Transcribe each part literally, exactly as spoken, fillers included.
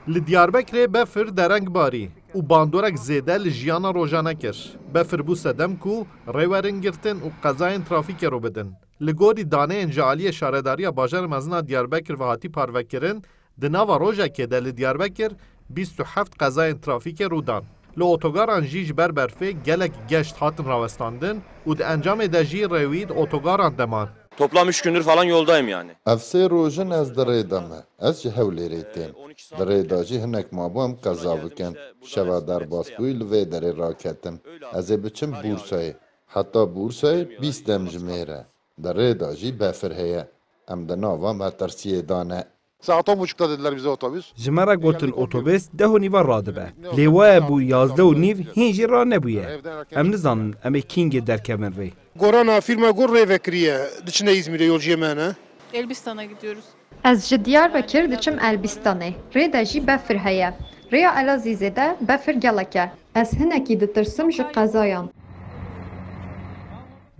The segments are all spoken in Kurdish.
Li Diyarbekirê befir dereng barî û bandorek zêde li jiyana rojane kir. Befir bû sedem ku rê werin girtin û qezayên trafîkê rû bidin. Li gorî daneyên ji aliyê Şaredariya Bajarê Mezin a Diyarbekir ve hatî parvekirin, di nava rojekê de li Diyarbekir bîst û heft qezayên trafîkê rû dan. Li otogaran jî ji ber berfê gelek geşt hatin rawestandin û di encamê de jî rêwî di otogaran de man. Toplam üç gündür falan yoldayım yani. Ev sê roj in ez di rê de me. Ez ji Hewlêrê têm. Di rê de jî hinek mabû em qeza bikin. Şeva derbas bûyî li vê derê raketim. Ez ê biçim Bûrsayê. Heta Bûrsayê bîst demjimêr e. Di rê de jî befir heye. Em di nava metirsiyê de ne. Saat on buçukta dediler bize otobüs. Ji me re gotin otobês deh û nîva radibe. Lê waye bû yazdeh û nîv hîn jî ranebûye. Em nizanin em ê kîngê derkevin rê. Gorana firma got rê vekiriye, diçine Îzmîrê, yolcuyê me ne. Elbistan'a gidiyoruz. Ez ji Diyarbekir diçim Elbîstanê. Rê de jî befir heye. Rêya Elazîzê de befir gelek e. Ez hinekî ditirsim ji qezayan.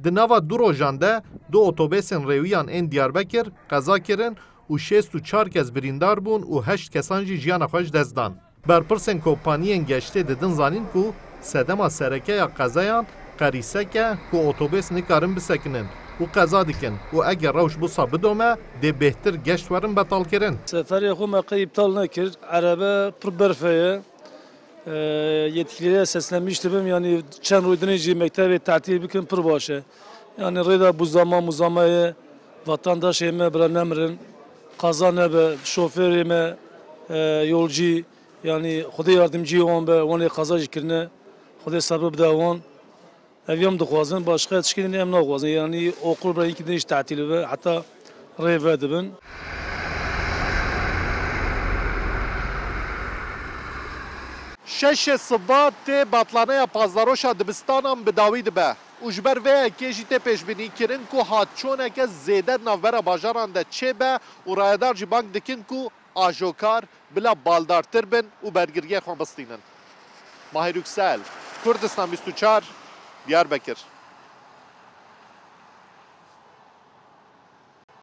Di nava du rojan de du otobêsên rêwiyan ên Diyarbekir qeza kirin û şêst û çar kes birîndar bûn û heşt kesan jî jiyana xwe ji dest dan. Berpirsên kompaniyên geştê didin zanîn ku sedema sereke ya qezayan qerîsek e ku otobês nikarin bisekinin û qeza dikin û eger rewş wisa bidome, dê bêhtir geşt werin betalkirin. Seferê xwe me qey îptal nekir. Erebe pir berf heye. E, Yetkililere seslenmiş dibim, yani çend roj dinê jî mektebê tatîl bikin pir baş e. Yani rê de buzlama muzlama ye, vatandaşê me bira nemirin, qeza nebe, şofêrê me, e, yolcî, yani Xwedê yardimcî wan be, wan ê qeza jî kirine, Xwedê sebir bide wan. Ev yam dixwazin, başqa tişkî din em naxwazin. Yani okul bira yekî din jî tatîl bibe, heta rê vedibin. Şeşê siba tê betlaneya pazdaroşa dibistanan bi dawî dibe û ji ber vê yekê jî tê pêşbînî kirin ku hatçoneke zêde di navbera bajaran de çêbe û rayedar jî bang dikin ku ajokar bila baldartir bin û bergiriyê xwe bistînin. Mahir Yüksel, Kurdistan bîst û çar, Diyarbekir.